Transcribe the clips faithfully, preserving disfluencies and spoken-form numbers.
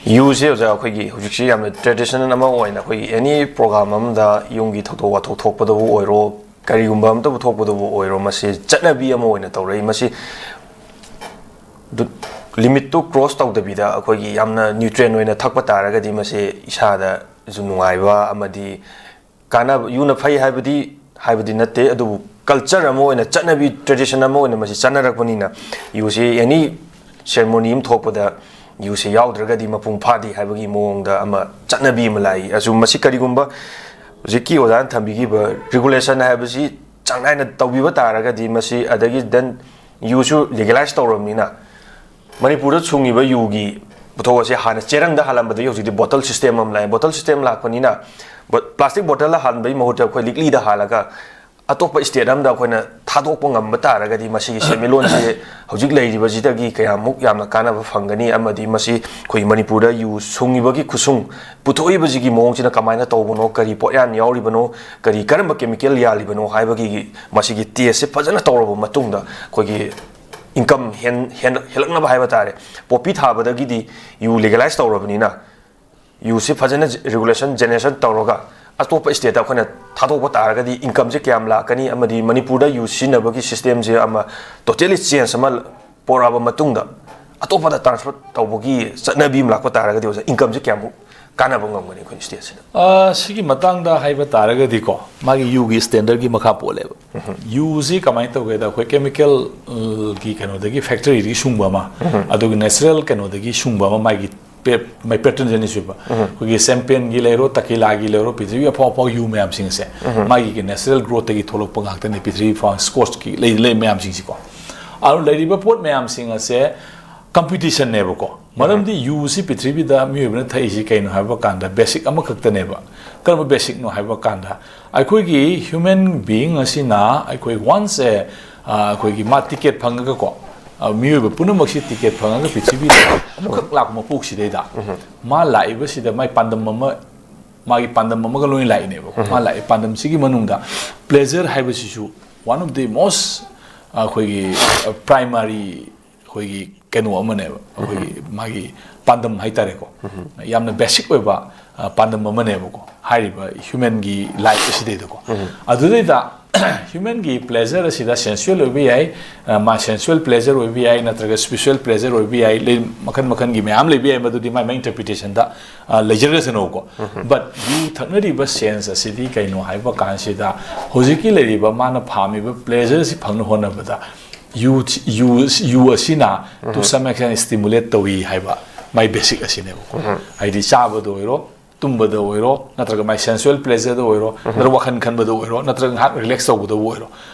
ꯌꯨꯁꯦ ꯑꯣꯖꯥ, ꯑꯩꯈꯣꯏꯒꯤ ꯍꯧꯖꯤꯛꯁꯤ ꯌꯥꯝꯅ ꯇ꯭ꯔꯦꯗꯤꯁꯅꯦꯜ ꯑꯃ ꯑꯣꯏꯅ, ꯑꯩꯈꯣꯏꯒꯤ ꯑꯦꯅꯤ ꯄ꯭ꯔꯣꯒ꯭ꯔꯥꯝ ꯑꯃꯗ, ꯌꯨꯝꯒꯤ ꯊꯧꯗꯣꯛ ꯋꯥꯊꯣꯛ ꯊꯣꯛꯄꯗꯕꯨ ꯑꯣꯏꯔꯣ, ꯀꯔꯤꯒꯨꯝꯕ ꯑꯃꯇꯕꯨ ꯊꯣꯛꯄꯗꯕꯨ ꯑꯣꯏꯔꯣ, ꯃꯁꯤ ꯆꯠꯅꯕꯤ ꯑꯃ ꯑꯣꯏꯅ ꯇꯧꯔꯛꯏ꯫ ꯃꯁꯤ ꯗꯨ-, ꯂꯤꯃꯤꯠꯇꯨ ꯀ꯭ꯔꯣꯁ ꯇꯧꯗꯕꯤꯗ ꯑꯩꯈꯣꯏꯒꯤ ꯌꯥꯝꯅ ꯅ꯭ꯌꯨꯇ꯭ꯔꯦꯟ ꯑꯣꯏꯅ ꯊꯛꯄ ꯇꯥꯔꯒꯗꯤ ꯃꯁꯤ ꯏꯁꯥꯗꯁꯨ ꯅꯨꯡꯉꯥꯏꯕ ꯑꯃꯗꯤ ꯀꯥꯟꯅꯕ, ꯌꯨꯅ ꯐꯩ ꯍꯥꯏꯕꯗꯤ, ꯍꯥꯏꯕꯗꯤ ꯅꯠꯇꯦ, ꯑꯗꯨꯕꯨ ꯀꯜꯆꯔ ꯑꯃ ꯑꯣꯏꯅ, ꯆꯠꯅꯕꯤ, ꯇ꯭ꯔꯦꯗꯤꯁꯟ ꯑꯃ ꯑꯣꯏꯅ ꯃꯁꯤ ꯆꯠꯅꯔꯛꯄꯅꯤꯅ, ꯌꯨꯁꯤ ꯑꯦꯅꯤ ꯁꯦꯔꯃꯣꯅꯤ ꯑꯃ ꯊꯣꯛꯄꯗ ꯌꯨꯁꯤ ꯌꯥꯎꯗ꯭ꯔꯒꯗꯤ ꯃꯄꯨꯡ ꯐꯥꯗꯦ ꯍꯥꯏꯕꯒꯤ ꯃꯑꯣꯡꯗ ꯑꯃ ꯆꯠꯅꯕꯤ ꯑꯃ ꯂꯥꯛꯏ꯫ ꯑꯁꯨꯝ ꯃꯁꯤ ꯀꯔꯤꯒꯨꯝꯕ ꯍꯧꯖꯤꯛꯀꯤ ꯑꯣꯖꯥꯅ ꯊꯝꯕꯤꯈꯤꯕ ꯔꯤꯒꯨꯂꯦꯁꯟ ꯍꯥꯏꯕꯁꯤ ꯆꯥꯡ ꯅꯥꯏꯅ ꯇꯧꯕꯤꯕ ꯇꯥꯔꯒꯗꯤ, ꯃꯁꯤ ꯑꯗꯒꯤ ꯗꯦꯟ ꯌꯨꯁꯨ ꯂꯤꯒꯦꯂꯥꯏꯁ ꯇꯧꯔꯕꯅꯤꯅ, ꯃꯅꯤꯄꯨꯔꯗ ꯁꯨꯡꯉꯤꯕ ꯌꯨꯒꯤ ꯄꯣꯊꯣꯛ ꯑꯁꯤ ꯍꯥꯟꯅ ꯆꯦꯔꯪꯗ ꯍꯥꯜꯂꯝꯕꯗꯒꯤ ꯍꯧꯖꯤꯛꯇꯤ ꯕꯣꯇꯜ ꯁꯤꯁꯇꯦꯝ ꯑꯃ ꯂꯥꯛꯑꯦ꯫ ꯕꯣꯇꯜ ꯁꯤꯁꯇꯦꯝ ꯂꯥꯛꯄꯅꯤꯅ, ꯕꯣ-, ꯄ꯭ꯂꯥꯁꯇꯤꯛ ꯕꯣꯇꯜꯗ ꯍꯥꯟꯕꯒꯤ ꯃꯍꯨꯠꯇ ꯑꯩꯈꯣꯏ ꯂꯤꯛꯂꯤꯗ ꯍꯥꯜꯂꯒ ꯑꯇꯣꯞꯄ ꯁ꯭ꯇꯦꯠ ꯑꯃꯗ ꯑꯩꯈꯣꯏꯅ ꯊꯥꯗꯣꯛꯄ ꯉꯝꯕ ꯇꯥꯔꯒꯗꯤ, ꯃꯁꯤꯒꯤ ꯁꯦꯟꯃꯤꯠꯂꯣꯟꯁꯦ ꯍꯧꯖꯤꯛ ꯂꯩꯔꯤꯕꯁꯤꯗꯒꯤ ꯀꯌꯥꯃꯨꯛ ꯌꯥꯝꯅ ꯀꯥꯟꯅꯕ ꯐꯪꯒꯅꯤ, ꯑꯃꯗꯤ ꯃꯁꯤ ꯑꯩꯈꯣꯏ ꯃꯅꯤꯄꯨꯔꯗ ꯌꯨ ꯁꯨꯡꯉꯤꯕꯒꯤ ꯈꯨꯁꯨꯡ ꯄꯨꯊꯣꯛꯏꯕꯁꯤꯒꯤ ꯃꯑꯣꯡꯁꯤꯅ ꯀꯃꯥꯏꯅ ꯇꯧꯕꯅꯣ, ꯀꯔꯤ ꯄꯣꯠꯌꯥꯟ ꯌꯥꯎꯔꯤꯕꯅꯣ, ꯀꯔꯤ, ꯀꯔꯝꯕ ꯀꯦꯃꯤꯀꯦꯜ ꯌꯥꯜꯂꯤꯕꯅꯣ ꯍꯥꯏꯕꯒꯤ ꯃꯁꯤꯒꯤ ꯇꯦꯁꯁꯦ ꯐꯖꯅ ꯇꯧꯔꯕ ꯃꯇꯨꯡꯗ, ꯑꯩꯈꯣꯏꯒꯤ ꯏꯟꯀꯝ ꯍꯦꯟ-, ꯍꯦꯟ-, ꯍꯦꯜꯂꯛꯅꯕ ꯍꯥꯏꯕ ꯇꯥꯔꯦ꯫ ꯄꯣꯄꯤ ꯊꯥꯕꯗꯒꯤꯗꯤ ꯌꯨ ꯂꯤꯒꯦꯂꯥꯏꯁ ꯇꯧꯔꯕꯅꯤꯅ, ꯌꯨꯁꯤ ꯐꯖꯅ ꯔꯤꯒꯨꯂꯦꯁꯟ, ꯖꯦꯅꯦꯔꯦꯁꯟ ꯇꯧꯔꯒ ꯑꯇꯣꯞꯄ ꯁ꯭ꯇꯦꯠꯇ ꯑꯩꯈꯣꯏꯅ ꯊꯥꯗꯣꯛꯄ ꯇꯥꯔꯒꯗꯤ, ꯏꯟꯀꯝꯁꯦ ꯀꯌꯥꯝ ꯂꯥꯛꯀꯅꯤ, ꯑꯃꯗꯤ ꯃꯅꯤꯄꯨꯔꯗ ꯌꯨ ꯁꯤꯖꯤꯟꯅꯕꯒꯤ ꯁꯤꯁꯇꯦꯝꯁꯦ ꯑꯃ ꯇꯣꯇꯦꯂꯤ ꯆꯦꯟꯖ ꯑꯃ ꯄꯣꯔꯛꯑꯕ ꯃꯇꯨꯡꯗ, ꯑꯇꯣꯞꯄꯗ ꯇ꯭ꯔꯥꯟꯁꯐꯔ ꯇꯧꯕꯒꯤ ꯆꯠꯅꯕꯤ ꯑꯃ ꯂꯥꯛꯄ ꯇꯥꯔꯒꯗꯤ, ꯑꯣꯖꯥ, ꯏꯟꯀꯝꯁꯦ ꯀꯌꯥꯃꯨꯛ ꯀꯥꯟꯅꯕ ꯉꯝꯒꯅꯤ ꯑꯩꯈꯣꯏ ꯁ꯭ꯇꯦꯠꯁꯤꯗ? ꯑ, ꯁꯤꯒꯤ ꯃꯇꯥꯡꯗ ꯍꯥꯏꯕ ꯇꯥꯔꯒꯗꯤꯀꯣ, ꯃꯥꯒꯤ ꯌꯨꯒꯤ ꯁ꯭ꯇꯦꯟꯗꯔꯒꯤ ꯃꯈꯥ ꯄꯣꯜꯂꯦꯕ꯫ ꯌꯨꯁꯤ ꯀꯃꯥꯏꯅ ꯇꯧꯒꯦꯗ, ꯑꯩꯈꯣꯏ ꯀꯦꯃꯤꯀꯦꯜꯒꯤ ꯀꯩꯅꯣꯗꯒꯤ, ꯐꯦꯛꯇꯔꯤꯗꯒꯤ ꯁꯨꯡꯕ ꯑꯃ, ꯑꯗꯨꯒ ꯅꯦꯆꯔꯦꯜ ꯀꯩꯅꯣꯗꯒꯤ ꯁꯨꯡꯕ ꯑꯃ, ꯃꯥꯒꯤ ꯄꯦ-, ꯃꯥꯏ ꯄꯦꯇ꯭ꯔꯟꯁꯦ ꯑꯅꯤ ꯁꯨꯏꯕ꯫ ꯑꯩꯈꯣꯏꯒꯤ ꯁꯦꯝꯄꯦꯟꯒꯤ ꯂꯩꯔꯣ, ꯇꯀꯤꯂꯥꯒꯤ ꯂꯩꯔꯣ, ꯄ꯭ꯔꯤꯊꯤꯕꯤ ꯑꯐꯥꯎ ꯑꯐꯥꯎ ꯌꯨ ꯃꯌꯥꯝꯁꯤꯡ ꯑꯁꯦ, ꯃꯥꯒꯤ ꯅꯦꯆꯔꯦꯜ ꯒ꯭ꯔꯣꯠꯇꯒꯤ ꯊꯣꯛꯂꯛꯄ ꯉꯥꯛꯇꯅꯦ, ꯄ꯭ꯔꯤꯊꯤꯕꯤ ꯐꯥꯎ ꯁ꯭ꯀꯣꯁꯀꯤ ꯂꯩ, ꯂꯩ ꯃꯌꯥꯝꯁꯤꯡꯁꯤꯀꯣ꯫ ꯑꯗꯨ ꯂꯩꯔꯤꯕ ꯄꯣꯠ ꯃꯌꯥꯝꯁꯤꯡ ꯑꯁꯦ ꯀꯝꯄꯤꯇꯤꯁꯟꯅꯦꯕꯀꯣ꯫ ꯃꯔꯝꯗꯤ ꯌꯨꯁꯤ ꯄ꯭ꯔꯤꯊꯤꯕꯤꯗ ꯃꯤꯑꯣꯏꯕꯅ ꯊꯛꯏꯁꯤ ꯀꯩꯅꯣ ꯍꯥꯏꯕ ꯀꯥꯟꯗ, ꯕꯦꯁꯤꯛ ꯑꯃꯈꯛꯇꯅꯦꯕ꯫ ꯀꯔꯝꯕ ꯕꯦꯁꯤꯛꯅꯣ ꯍꯥꯏꯕ ꯀꯥꯟꯗ, ꯑꯩꯈꯣꯏꯒꯤ ꯍ꯭ꯌꯨꯃꯦꯟ ꯕꯤꯌꯤꯡ ꯑꯁꯤꯅ ꯑꯩꯈꯣꯏ ꯋꯥꯟꯁ ꯑꯦ, ꯑ, ꯑꯩꯈꯣꯏꯒꯤ ꯃꯥ ꯇꯤꯀꯦꯠ ꯐꯪꯉꯒꯀꯣ, ꯑ, ꯃꯤꯑꯣꯏꯕ ꯄꯨꯝꯅꯃꯛꯁꯤ ꯇꯤꯀꯦꯠ ꯐꯪꯉꯒ ꯄ꯭ꯔꯤꯊꯤꯕꯤꯗ ꯑꯃꯈꯛ ꯂꯥꯛꯄ ꯃꯄꯣꯛꯁꯤꯗꯩꯗ, ꯃꯥ ꯂꯥꯛꯏꯕꯁꯤꯗ ꯃꯥꯏ ꯄꯥꯟꯗꯝ ꯑꯃ, ꯃꯥꯒꯤ ꯄꯥꯟꯗꯝ ꯑꯃꯒ ꯂꯣꯏꯅ ꯂꯥꯛꯏꯅꯦꯕꯀꯣ꯫ ꯃꯥ ꯂꯥꯛꯏ ꯄꯥꯟꯗꯝꯁꯤꯒꯤ ꯃꯅꯨꯡꯗ ꯄ꯭ꯂꯦꯖꯔ ꯍꯥꯏꯕꯁꯤꯁꯨ one of the most, ꯑꯩꯈꯣꯏꯒꯤ, ꯑ, ꯄ꯭ꯔꯥꯏꯃꯥꯔꯤ, ꯑꯩꯈꯣꯏꯒꯤ ꯀꯩꯅꯣ ꯑꯃꯅꯦꯕ, ꯑꯩꯈꯣꯏꯒꯤ ꯃꯥꯒꯤ ꯄꯥꯟꯗꯝ ꯍꯥꯏꯇꯥꯔꯦꯀꯣ, ꯌꯥꯝꯅ ꯕꯦꯁꯤꯛ ꯑꯣꯏꯕ ꯑ, ꯄꯥꯟꯗꯝ ꯑꯃꯅꯦꯕꯀꯣ, ꯍꯥꯏꯔꯤꯕ ꯍ꯭ꯌꯨꯃꯦꯟꯒꯤ ꯂꯥꯏꯐ ꯑꯁꯤꯗꯩꯗꯀꯣ꯫ ꯑꯗꯨꯗꯩꯗ ꯍ꯭ꯌꯨꯃꯦꯟꯒꯤ ꯄ꯭ꯂꯦꯖꯔ ꯑꯁꯤꯗ ꯁꯦꯟꯁꯨꯋꯦꯜ ꯑꯣꯏꯕ ꯌꯥꯏ, ꯑ, ꯃꯥ ꯁꯦꯟꯁꯨꯋꯦꯜ ꯄ꯭ꯂꯦꯖꯔ ꯑꯣꯏꯕ ꯌꯥꯏ, ꯅꯠꯇ꯭ꯔꯒ ꯁ꯭ꯄꯤꯔꯤꯆꯨꯋꯦꯜ ꯄ꯭ꯂꯦꯖꯔ ꯑꯣꯏꯕ ꯌꯥꯏ, ꯂꯩ-, ꯃꯈꯜ ꯃꯈꯜꯒꯤ ꯃꯌꯥꯝ ꯂꯩꯕ ꯌꯥꯏ, ꯃꯗꯨꯗꯤ ꯃꯥꯏ ꯃꯥꯏ ꯏꯟꯇꯔꯄ꯭ꯔꯤꯇꯦꯁꯟꯗ ꯑ, ꯂꯩꯖꯔꯁꯅꯨꯀꯣ꯫ But ꯌꯨ ꯊꯛꯅꯔꯤꯕ ꯁꯦꯟꯁ ꯑꯁꯤꯗꯤ ꯀꯩꯅꯣ ꯍꯥꯏꯕ ꯀꯥꯟꯁꯤꯗ, ꯍꯧꯖꯤꯛꯀꯤ ꯂꯩꯔꯤꯕ ꯃꯥꯅ ꯐꯥꯝꯃꯤꯕ ꯄ꯭ꯂꯦꯖꯔꯁꯤ ꯐꯪꯅ ꯍꯣꯠꯅꯕꯗ ꯌꯨ, ꯌꯨ, ꯌꯨ ꯑꯁꯤꯅ to some extent stimulate ꯇꯧꯏ ꯍꯥꯏꯕ ꯃꯥꯏ ꯕꯦꯁꯤꯛ ꯑꯁꯤꯅꯦꯕꯀꯣ꯫ ꯍꯥꯏꯗꯤ ꯆꯥꯕꯗ ꯑꯣꯏꯔꯣ, ꯇꯨꯝꯕꯗ ꯑꯣꯏꯔꯣ, ꯅꯠꯇ꯭ꯔꯒ ꯃꯥꯏ ꯁꯦꯟꯁꯨꯋꯦꯜ ꯄ꯭ꯂꯦꯖꯔꯗ ꯑꯣꯏꯔꯣ, ꯅꯠꯇ꯭ꯔꯒ ꯋꯥꯈꯜ ꯈꯟꯕꯗ ꯑꯣꯏꯔꯣ, ꯅꯠꯇ꯭ꯔꯒ ꯉꯥꯏꯍꯥꯛ ꯔꯤꯂꯦꯛꯁ ꯇꯧꯕꯗꯕꯨ ꯑꯣꯏꯔꯣ,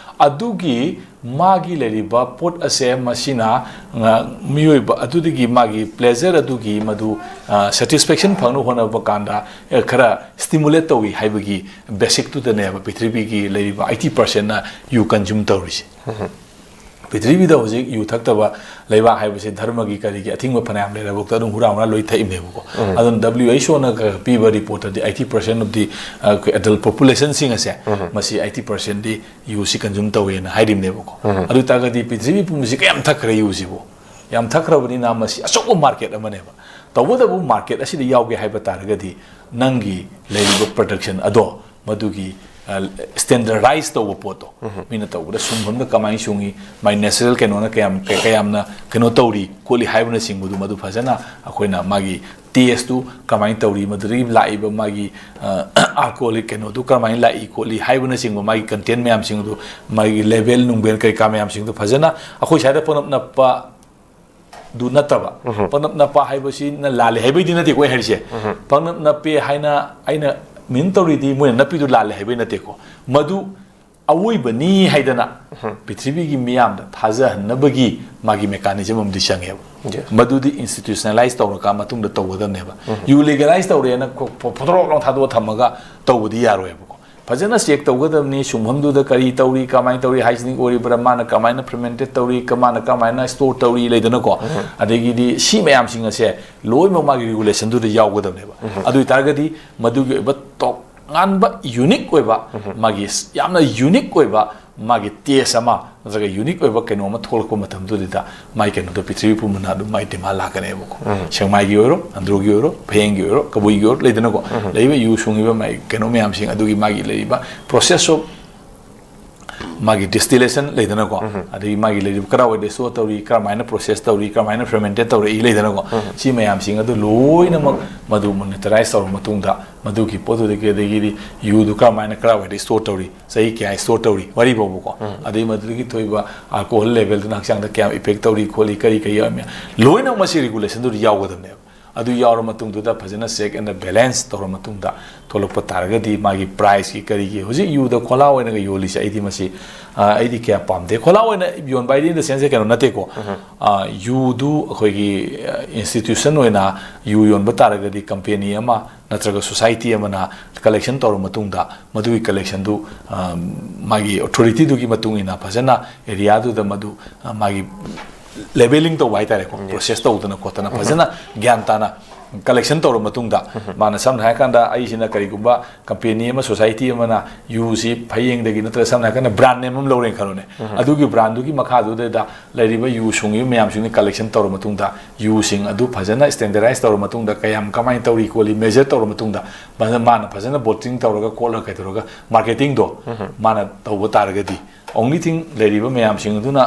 ꯑꯗꯨꯒꯤ ꯃꯥꯒꯤ ꯂꯩꯔꯤꯕ ꯄꯣꯠ ꯑꯁꯦ ꯃꯁꯤꯅ, ꯑ, ꯃꯤꯑꯣꯏꯕ ꯑꯗꯨꯗꯒꯤ ꯃꯥꯒꯤ ꯄ꯭ꯂꯦꯖꯔ ꯑꯗꯨꯒꯤ ꯃꯗꯨ, ꯑ, ꯁꯦꯇꯤꯁꯐꯦꯛꯁꯟ ꯐꯪꯅꯕ ꯍꯣꯠꯅꯕ ꯀꯥꯟꯗ, ꯑ, ꯈꯔ ꯁ꯭ꯇꯤꯃꯨꯂꯦꯠ ꯇꯧꯏ ꯍꯥꯏꯕꯒꯤ ꯕꯦꯁꯤꯛꯇꯨꯗꯅꯦꯕ ꯄ꯭ꯔꯤꯊꯤꯕꯤꯒꯤ ꯂꯩꯔꯤꯕ ꯑꯩꯠꯇꯤ ꯄꯥꯔꯁꯦꯟꯅ ꯌꯨ ꯀꯟꯖꯨꯝ ꯇꯧꯔꯤꯁꯦ꯫ ꯄ꯭ꯔꯤꯊꯤꯕꯤꯗ ꯍꯧꯖꯤꯛ ꯌꯨ ꯊꯛꯇꯕ ꯂꯩꯕꯥꯛ ꯍꯥꯏꯕꯁꯦ ꯙꯔꯃꯒꯤ ꯀꯔꯤꯒꯤ ꯑꯊꯤꯡꯕ ꯐꯅꯌꯥꯝ ꯂꯩꯔꯕꯐꯥꯎꯗ ꯑꯗꯨꯝ ꯍꯨꯔꯥ ꯍꯨꯔꯥ ꯂꯣꯏ ꯊꯛꯏꯕꯅꯦꯕꯀꯣ꯫ ꯑꯗꯨꯅ W H O ꯅ ꯄꯤꯕ ꯔꯤꯄꯣꯔꯠꯇꯗꯤ eighty percent of the, ꯑ, ꯑꯩꯈꯣꯏ adult population ꯁꯤꯡ ꯑꯁꯦ, ꯃꯁꯤ eighty percent ꯗꯤ ꯌꯨꯁꯤ ꯀꯟꯖꯨꯝ ꯇꯧꯋꯦꯅ ꯍꯥꯏꯔꯤꯕꯅꯦꯕꯀꯣ꯫ ꯑꯗꯨ ꯑꯣꯏ ꯇꯥꯔꯒꯗꯤ ꯄ꯭ꯔꯤꯊꯤꯕꯤ ꯄꯨꯝꯕꯁꯤ ꯀꯌꯥꯝ ꯊꯛꯈ꯭ꯔꯦ ꯌꯨꯁꯤꯕꯨ? ꯌꯥꯝ ꯊꯛꯈ꯭ꯔꯕꯅꯤꯅ ꯃꯁꯤ ꯑꯆꯧꯕ ꯃꯥꯔꯀꯦꯠ ꯑꯃꯅꯦꯕ꯫ ꯇꯧꯕꯇꯕꯨ ꯃꯥꯔꯀꯦꯠ ꯑꯁꯤꯗ ꯌꯥꯎꯒꯦ ꯍꯥꯏꯕ ꯇꯥꯔꯒꯗꯤ ꯅꯪꯒꯤ ꯂꯩꯔꯤꯕ ꯄ꯭ꯔꯗꯛꯁꯟ ꯑꯗꯣ ꯃꯗꯨꯒꯤ, ꯑ, ꯁ꯭ꯇꯦꯟꯗꯔꯗꯥꯏꯁ ꯇꯧꯕ ꯄꯣꯠꯇꯣ, ꯃꯤꯅ ꯇꯧꯕꯗ ꯁꯨꯡꯐꯝꯗ ꯀꯃꯥꯏꯅ ꯁꯨꯡꯉꯤ, ꯃꯥꯏ ꯅꯦꯆꯔꯦꯜ ꯀꯩꯅꯣꯅ ꯀꯌꯥꯝ, ꯀ-, ꯀꯌꯥꯝꯅ ꯀꯩꯅꯣ ꯇꯧꯔꯤ ꯈꯣꯠꯂꯤ ꯍꯥꯏꯕꯅꯆꯤꯡꯕꯗꯨ ꯃꯗꯨ ꯐꯖꯅ ꯑꯩꯈꯣꯏꯅ ꯃꯥꯒꯤ ꯇꯦꯁꯇꯨ ꯀꯃꯥꯏꯅ ꯇꯧꯔꯤ, ꯃꯗꯨꯗꯒꯤ ꯂꯥꯛꯏꯕ ꯃꯥꯒꯤ, ꯑ, ꯑꯜꯀꯣꯍꯣꯂꯤꯛ ꯀꯩꯅꯣꯗꯨ ꯀꯃꯥꯏꯅ ꯂꯥꯛꯏ ꯈꯣꯠꯂꯤ ꯍꯥꯏꯕꯅꯆꯤꯡꯕ ꯃꯥꯒꯤ ꯀꯟꯇꯦꯟ ꯃꯌꯥꯝꯁꯤꯡꯗꯨ, ꯃꯥꯒꯤ ꯂꯦꯕꯦꯜ ꯅꯨꯡꯕꯦꯜ ꯀꯩꯀꯥ ꯃꯌꯥꯝꯁꯤꯡꯗꯨ ꯐꯖꯅ ꯑꯩꯈꯣꯏ ꯁ꯭ꯋꯥꯏꯗ ꯄꯅꯞ ꯅꯞꯄ ꯗꯨ ꯅꯠꯇꯕ, ꯄꯅꯞ ꯅꯞꯄ ꯍꯥꯏꯕꯁꯤꯅ ꯂꯥꯜꯂꯦ ꯍꯥꯏꯕꯩꯗꯤ ꯅꯠꯇꯦꯀꯣ ꯑꯩ ꯍꯥꯏꯔꯤꯁꯦ꯫ ꯄꯅꯞ ꯅꯞꯄꯦ ꯍꯥꯏꯅ ꯑꯩꯅ ꯃꯤꯟ ꯇꯧꯔꯤꯗꯤ ꯃꯣꯏꯅ ꯅꯞꯄꯤꯗꯨ ꯂꯥꯜꯂꯦ ꯍꯥꯏꯕꯩ ꯅꯠꯇꯦꯀꯣ꯫ ꯃꯗꯨ ꯑꯋꯣꯏꯕꯅꯤ ꯍꯥꯏꯗꯅ ꯄ꯭ꯔꯤꯊꯤꯕꯤꯒꯤ ꯃꯤꯌꯥꯝꯗ ꯊꯥꯖꯍꯟꯅꯕꯒꯤ ꯃꯥꯒꯤ ꯃꯦꯀꯥꯅꯤꯖꯝ ꯑꯃꯗꯤ ꯆꯪꯉꯦꯕ꯫ Yes. ꯃꯗꯨꯗꯤ ꯏꯟꯁꯇꯤꯇ꯭ꯌꯨꯁꯅꯦꯂꯥꯏꯁ ꯇꯧꯔꯀꯥꯟ ꯃꯇꯨꯡꯗ ꯇꯧꯒꯗꯕꯅꯦꯕ꯫ ꯌꯨ ꯂꯤꯒꯦꯂꯥꯏꯁ ꯇꯧꯔꯦꯅ ꯈꯣ-, ꯐꯣ-, ꯐꯣꯇꯣꯔꯣꯛ ꯂꯥꯎ ꯊꯥꯗꯣꯛꯑ ꯊꯝꯃꯒ ꯇꯧꯕꯗꯤ ꯌꯥꯔꯣꯏꯕꯀꯣ꯫ ꯐꯖꯅ ꯆꯦꯛ ꯇꯧꯒꯗꯕꯅꯤ, ꯁꯨꯡꯐꯝꯗꯨꯗ ꯀꯔꯤ ꯇꯧꯔꯤ, ꯀꯃꯥꯏꯅ ꯇꯧꯔꯤ, ꯍꯥꯏꯖꯤꯅꯤꯛ ꯑꯣꯏꯔꯤꯕ꯭ꯔꯥ, ꯃꯥꯅ ꯀꯃꯥꯏꯅ ꯐꯔꯃꯦꯟꯇꯦꯠ ꯇꯧꯔꯤ, ꯀ-, ꯃꯥꯅ ꯀꯃꯥꯏꯅ ꯁ꯭ꯇꯣꯔ ꯇꯧꯔꯤ, ꯂꯩꯗꯅꯀꯣ꯫ ꯑꯗꯒꯤꯗꯤ ꯁꯤ ꯃꯌꯥꯝꯁꯤꯡ ꯑꯁꯦ ꯂꯣꯏꯅꯃꯛ ꯃꯥꯒꯤ ꯔꯤꯒꯨꯂꯦꯁꯟꯗꯨꯗ ꯌꯥꯎꯒꯗꯕꯅꯦꯕ꯫ ꯑꯗꯨ ꯑꯣꯏꯇꯥꯔꯒꯗꯤ ꯃꯗꯨꯒꯤ ꯑꯣꯏꯕ ꯇꯣꯉꯥꯟꯕ ꯌꯨꯅꯤꯛ ꯑꯣꯏꯕ, ꯃꯥꯒꯤ ꯌꯥꯝꯅ ꯌꯨꯅꯤꯛ ꯑꯣꯏꯕ ꯃꯥꯒꯤ ꯇꯦꯁ ꯑꯃ ꯅꯠꯇ꯭ꯔꯒ ꯌꯨꯅꯤꯛ ꯑꯣꯏꯕ ꯀꯩꯅꯣ ꯑꯃ ꯊꯣꯛꯂꯛꯄ ꯃꯇꯝꯗꯨꯗ ꯃꯥꯏ ꯀꯩꯅꯣꯗꯣ ꯄ꯭ꯔꯤꯊꯤꯕꯤ ꯄꯨꯝꯕꯅ ꯑꯗꯨꯝ ꯃꯥꯏ ꯗꯤꯃꯥꯟ ꯂꯥꯛꯀꯅꯦꯕꯀꯣ꯫ ꯁꯦꯛꯃꯥꯏꯒꯤ ꯑꯣꯏꯔꯣ, ꯑꯟꯗ꯭ꯔꯣꯒꯤ ꯑꯣꯏꯔꯣ, ꯐꯌꯦꯡꯒꯤ ꯑꯣꯏꯔꯣ, ꯀꯕꯨꯏꯒꯤ ꯑꯣꯏꯔꯣ, ꯂꯩꯗꯅꯀꯣ꯫ ꯂꯩꯔꯤꯕ ꯌꯨ ꯁꯨꯡꯉꯤꯕ ꯃꯥꯏ ꯀꯩꯅꯣ ꯃꯌꯥꯝꯁꯤꯡ ꯑꯗꯨꯒꯤ ꯃꯥꯒꯤ ꯂꯩꯔꯤꯕ ꯄ꯭ꯔꯣꯁꯦꯁ ꯑꯣꯐ ꯃꯥꯒꯤ ꯗꯤꯁꯇꯤꯂꯦꯁꯟ ꯂꯩꯗꯅꯀꯣ꯫ ꯑꯗꯒꯤ ꯃꯥꯒꯤ ꯂꯩꯔꯤꯕ ꯀꯗꯥꯏꯋꯥꯏꯗ ꯁ꯭ꯇꯣꯔ ꯇꯧꯔꯤ, ꯀꯔꯝꯍꯥꯏꯅ ꯄ꯭ꯔꯣꯁꯦꯁ ꯇꯧꯔꯤ, ꯀꯔꯝꯍꯥꯏꯅ ꯐꯔꯃꯦꯟꯇꯦꯠ ꯇꯧꯔꯛꯏ ꯂꯩꯗꯅꯀꯣ꯫ ꯁꯤ ꯃꯌꯥꯝꯁꯤꯡ ꯑꯗꯨ ꯂꯣꯏꯅꯃꯛ ꯃꯗꯨ ꯃꯣꯅꯤꯇꯔꯥꯏꯁ ꯇꯧꯔꯕ ꯃꯇꯨꯡꯗ ꯃꯗꯨꯒꯤ ꯄꯣꯠꯇꯨꯗꯒꯤ, ꯑꯗꯒꯤꯗꯤ ꯌꯨꯗꯨ ꯀꯔꯝꯍꯥꯏꯅ ꯀꯗꯥꯏꯋꯥꯏꯗ ꯁ꯭ꯇꯣꯔ ꯇꯧꯔꯤ, ꯆꯍꯤ ꯀꯌꯥ ꯁ꯭ꯇꯣꯔ ꯇꯧꯔꯤ ꯋꯥꯔꯤ ꯐꯥꯎꯕꯀꯣ꯫ ꯑꯗꯩ ꯃꯗꯨꯗꯒꯤ ꯊꯣꯛꯏꯕ ꯑꯜꯀꯣꯍꯣꯜ ꯂꯦꯚꯦꯜꯗꯨꯅ ꯍꯛꯆꯥꯡꯗ ꯀꯌꯥꯝ ꯏꯐꯦꯛ ꯇꯧꯔꯤ ꯈꯣꯠꯂꯤ ꯀꯔꯤ ꯀꯔꯤ ꯌꯥꯎꯔꯤ ꯃꯌꯥꯝ ꯂꯣꯏꯅꯃꯛ ꯃꯁꯤ ꯔꯤꯒꯨꯂꯦꯁꯟꯗꯨꯗ ꯌꯥꯎꯒꯗꯕꯅꯦꯕ꯫ ꯑꯗꯨ ꯌꯥꯎꯔ ꯃꯇꯨꯡꯗꯨꯗ ꯐꯖꯅ ꯆꯦꯛ ꯑꯦꯟ ꯕꯦꯂꯦꯟꯁ ꯇꯧꯔ ꯃꯇꯨꯡꯗ ꯊꯣꯛꯂꯛꯄ ꯇꯥꯔꯒꯗꯤ ꯃꯥꯒꯤ ꯄ꯭ꯔꯥꯏꯁꯀꯤ ꯀꯔꯤꯒꯤ ꯍꯧꯖꯤꯛ ꯌꯨꯗ ꯈꯣꯂꯥ ꯑꯣꯏꯅꯒ ꯌꯣꯜꯂꯤꯁꯦ ꯑꯩꯗꯤ ꯃꯁꯤ, ꯑ, ꯑꯩꯗꯤ ꯀꯌꯥ ꯄꯥꯝꯗꯦ꯫ ꯈꯣꯂꯥ ꯑꯣꯏꯅ ꯌꯣꯟꯕ ꯍꯥꯏꯗꯤ ꯏꯟ ꯗ ꯁꯦꯟꯁꯁꯦ ꯀꯩꯅꯣ ꯅꯠꯇꯦꯀꯣ꯫ ꯑ, ꯌꯨꯗꯨ ꯑꯩꯈꯣꯏꯒꯤ, ꯑ, ꯏꯟꯁꯇꯤꯇ꯭ꯌꯨꯁꯟ ꯑꯣꯏꯅ ꯌꯨ ꯌꯣꯟꯕ ꯇꯥꯔꯒꯗꯤ ꯀꯝꯄꯦꯅꯤ ꯑꯃ ꯅꯠꯇ꯭ꯔꯒ ꯁꯣꯁꯥꯏꯇꯤ ꯑꯃꯅ ꯀꯂꯦꯛꯁꯟ ꯇꯧꯔ ꯃꯇꯨꯡꯗ ꯃꯗꯨꯒꯤ ꯀꯂꯦꯛꯁꯟꯗꯨ, ꯑ, ꯃꯥꯒꯤ ꯑꯣꯊꯣꯔꯤꯇꯤꯗꯨꯒꯤ ꯃꯇꯨꯡ ꯏꯟꯅ ꯐꯖꯅ ꯑꯦꯔꯤꯌꯥꯗꯨꯗ ꯃꯗꯨ, ꯑ, ꯃꯥꯒꯤ ꯂꯦꯕꯦꯂꯤꯡ ꯇꯧꯕ ꯍꯥꯏꯇꯥꯔꯦꯀꯣ꯫ ꯄ꯭ꯔꯣꯁꯦꯁ ꯇꯧꯗꯅ ꯈꯣꯠꯇꯅ ꯐꯖꯅ ꯒ꯭ꯌꯥꯟ ꯇꯥꯅ ꯀꯂꯦꯛꯁꯟ ꯇꯧꯔ ꯃꯇꯨꯡꯗ ꯃꯥꯅ ꯁꯝꯅ ꯍꯥꯏꯔꯀꯥꯟꯗ ꯑꯩꯁꯤꯅ ꯀꯔꯤꯒꯨꯝꯕ ꯀꯝꯄꯦꯅꯤ ꯑꯃ ꯁꯣꯁꯥꯏꯇꯤ ꯑꯃꯅ ꯌꯨꯁꯤ ꯐꯌꯦꯡꯗꯒꯤ ꯅꯠꯇ꯭ꯔꯒ ꯁꯝꯅ ꯍꯥꯏꯔꯀꯥꯟꯗ ꯕ꯭ꯔꯥꯟ ꯅꯦꯝ ꯑꯃ ꯂꯧꯔꯦꯅ ꯈꯜꯂꯣꯅꯦ꯫ ꯑꯗꯨꯒꯤ ꯕ꯭ꯔꯥꯟꯗꯨꯒꯤ ꯃꯈꯥꯗꯨꯗ ꯂꯩꯔꯤꯕ ꯌꯨ ꯁꯨꯡꯉꯤꯕ ꯃꯌꯥꯝꯁꯤꯡꯗꯨ ꯀꯂꯦꯛꯁꯟ ꯇꯧꯔ ꯃꯇꯨꯡꯗ ꯌꯨꯁꯤꯡ ꯑꯗꯨ ꯐꯖꯅ ꯁ꯭ꯇꯦꯟꯗꯔꯗꯥꯏꯁ ꯇꯧꯔ ꯃꯇꯨꯡꯗ ꯀꯌꯥꯝ ꯀꯃꯥꯏꯅ ꯇꯧꯔꯤ ꯈꯣꯠꯂꯤ ꯃꯦꯖꯔ ꯇꯧꯔ ꯃꯇꯨꯡꯗ ꯐꯖꯅ ꯃꯥꯅ ꯐꯖꯅ ꯕꯣꯇ꯭ꯂꯤꯡ ꯇꯧꯔꯒ ꯈꯣꯠꯂꯒ ꯀꯩꯗꯧꯔꯒ ꯃꯥꯔꯀꯦꯇꯤꯡꯗꯣ ꯃꯥꯅ ꯇꯧꯕ ꯇꯥꯔꯒꯗꯤ only thing ꯂꯩꯔꯤꯕ ꯃꯌꯥꯝꯁꯤꯡ ꯑꯗꯨꯅ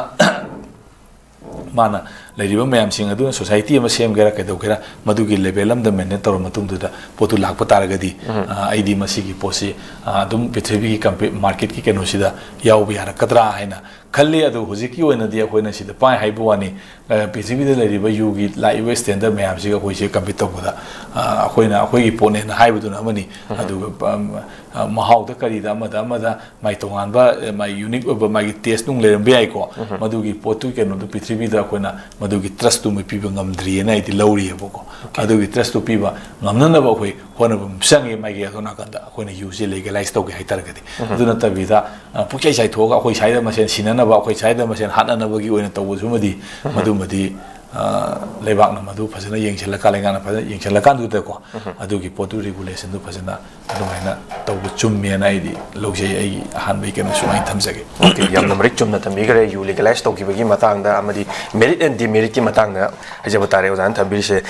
ꯃꯥꯅ ꯂꯩꯔꯤꯕ ꯃꯌꯥꯝꯁꯤꯡ ꯑꯗꯨꯅ ꯁꯣꯁꯥꯏꯇꯤ ꯑꯃ ꯁꯦꯝꯒꯦꯔꯥ ꯀꯩꯗꯧꯒꯦꯔꯥ ꯃꯗꯨꯒꯤ ꯂꯦꯚꯦꯜ ꯑꯃꯗ ꯃꯦꯟꯇꯦꯟ ꯇꯧꯔ ꯃꯇꯨꯡꯗꯨꯗ ꯄꯣꯠꯇꯨ ꯂꯥꯛꯄ ꯇꯥꯔꯒꯗꯤ, ꯑ, ꯑꯩꯗꯤ ꯃꯁꯤꯒꯤ ꯄꯣꯠꯁꯤ, ꯑ, ꯑꯗꯨꯝ ꯄ꯭ꯔꯤꯊꯤꯕꯤꯒꯤ ꯀꯝꯄꯦ-, ꯃꯥꯔꯀꯦꯠꯀꯤ ꯀꯩꯅꯣꯁꯤꯗ ꯌꯥꯎꯕ ꯌꯥꯔꯛꯀꯗ꯭ꯔꯥ ꯍꯥꯏꯅ ꯈꯜꯂꯤ꯫ ꯑꯗꯨ ꯍꯧꯖꯤꯛꯀꯤ ꯑꯣꯏꯅꯗꯤ ꯑꯩꯈꯣꯏꯅ ꯁꯤꯗ ꯄꯥꯏ ꯍꯥꯏꯕ ꯋꯥꯅꯤ꯫ ꯑ, ꯄ꯭ꯔꯤꯊꯤꯕꯤꯗ ꯂꯩꯔꯤꯕ ꯌꯨꯒꯤ ꯂꯥꯛꯏꯕ ꯁ꯭ꯇꯦꯟꯗꯔ ꯃꯌꯥꯝꯁꯤꯒ ꯑꯩꯈꯣꯏꯁꯦ ꯀꯝꯄꯤꯠ ꯇꯧꯕꯗ, ꯑ, ꯑꯩꯈꯣꯏꯅ ꯑꯩꯈꯣꯏꯒꯤ ꯄꯣꯠꯅꯦꯅ ꯍꯥꯏꯕꯗꯨꯅ ꯑꯃꯅꯤ꯫ ꯑꯗꯨꯒ, ꯑꯝ, ꯑ, ꯃꯍꯥꯎꯗ ꯀꯔꯤꯗ ꯑꯃꯗ ꯑꯃꯗ ꯃꯥꯏ ꯇꯣꯉꯥꯟꯕ, ꯑ, ꯃꯥꯏ ꯌꯨꯅꯤꯛ ꯑꯣꯏꯕ ꯃꯥꯒꯤ ꯇꯦꯁ ꯅꯨꯡ ꯂꯩꯔꯝꯕ ꯌꯥꯏꯀꯣ꯫ ꯃꯗꯨꯒꯤ ꯄꯣꯠꯇꯨꯒꯤ ꯀꯩꯅꯣꯗꯨ ꯄ꯭ꯔꯤꯊꯤꯕꯤꯗ ꯑꯩꯈꯣꯏꯅ ꯃꯗꯨꯒꯤ ꯇ꯭ꯔꯁꯇꯨꯃ ꯄꯤꯕ ꯉꯝꯗ꯭ꯔꯤꯑꯅ ꯑꯩꯗꯤ ꯂꯧꯔꯤꯑꯕꯀꯣ꯫ ꯑꯗꯨꯒꯤ ꯇ꯭ꯔꯁꯇꯨ ꯄꯤꯕ ꯉꯝꯅꯅꯕ ꯑꯩꯈꯣꯏ ꯍꯣꯠꯅꯕ ꯑꯃ ꯆꯪꯉꯦ꯫ ꯃꯥꯒꯤ ꯑꯗꯣꯝ ꯅꯥꯀꯟꯗ ꯑꯩꯈꯣꯏꯅ ꯌꯨꯁꯦ ꯂꯤꯒꯦꯂꯥꯏꯁ ꯇꯧꯒꯦ ꯍꯥꯏ ꯇꯥꯔꯒꯗꯤ꯫ ꯑꯗꯨ ꯅꯠꯇꯕꯤꯗ, ꯑ, ꯄꯨꯡꯆꯥꯏ ꯆꯥꯏꯊꯣꯛꯑꯒ ꯑꯩꯈꯣꯏ ꯁ꯭ꯋꯥꯏꯗ ꯃꯁꯦꯟ ꯁꯤꯟꯅꯅꯕ, ꯑꯩꯈꯣꯏ ꯁ꯭ꯋꯥꯏꯗ ꯃꯁꯦꯟ ꯍꯥꯠꯅꯅꯕꯒꯤ ꯑꯣꯏꯅ ꯇꯧꯕꯁꯨꯃꯗꯤ ꯃꯗꯨꯃꯗꯤ, ꯂꯩꯕꯥꯛꯅ ꯃꯗꯨ ꯐꯖꯅ ꯌꯦꯡꯁꯤꯜꯂꯀꯥꯟ, ꯂꯩꯉꯥꯛꯅ ꯐꯖꯅ ꯌꯦꯡꯁꯤꯜꯂꯀꯥꯟꯗꯨꯗꯀꯣ, ꯑꯗꯨꯒꯤ ꯄꯣꯠꯇꯨ, ꯔꯤꯒꯨꯂꯦꯁꯟꯗꯨ ꯐꯖꯅ ꯑꯗꯨꯃꯥꯏꯅ ꯇꯧꯕ ꯆꯨꯝꯃꯦꯅ ꯑꯩꯗꯤ ꯂꯧꯖꯩ꯫ ꯑꯩꯒꯤ ꯑꯍꯥꯟꯕꯒꯤ ꯀꯩꯅꯣ ꯁꯨꯃꯥꯏꯅ ꯊꯝꯖꯒꯦ꯫ ꯑꯣꯀꯦ, ꯌꯥꯝꯅ ꯃꯔꯤꯛ ꯆꯨꯝꯅ ꯊꯝꯕꯤꯈ꯭ꯔꯦ꯫ ꯌꯨ ꯂꯤꯒꯦꯂꯥꯏꯁ ꯇꯧꯈꯤꯕꯒꯤ ꯃꯇꯥꯡꯗ ꯑꯃꯗꯤ ꯃꯦꯔꯤꯠ ꯑꯦꯟ ꯗꯤꯃꯦꯔꯤꯠꯀꯤ ꯃꯇꯥꯡꯗ ꯍꯥꯏꯖꯕ ꯇꯥꯔꯦ ꯑꯣꯖꯥꯅ ꯊꯝꯕꯤꯔꯤꯁꯦ꯫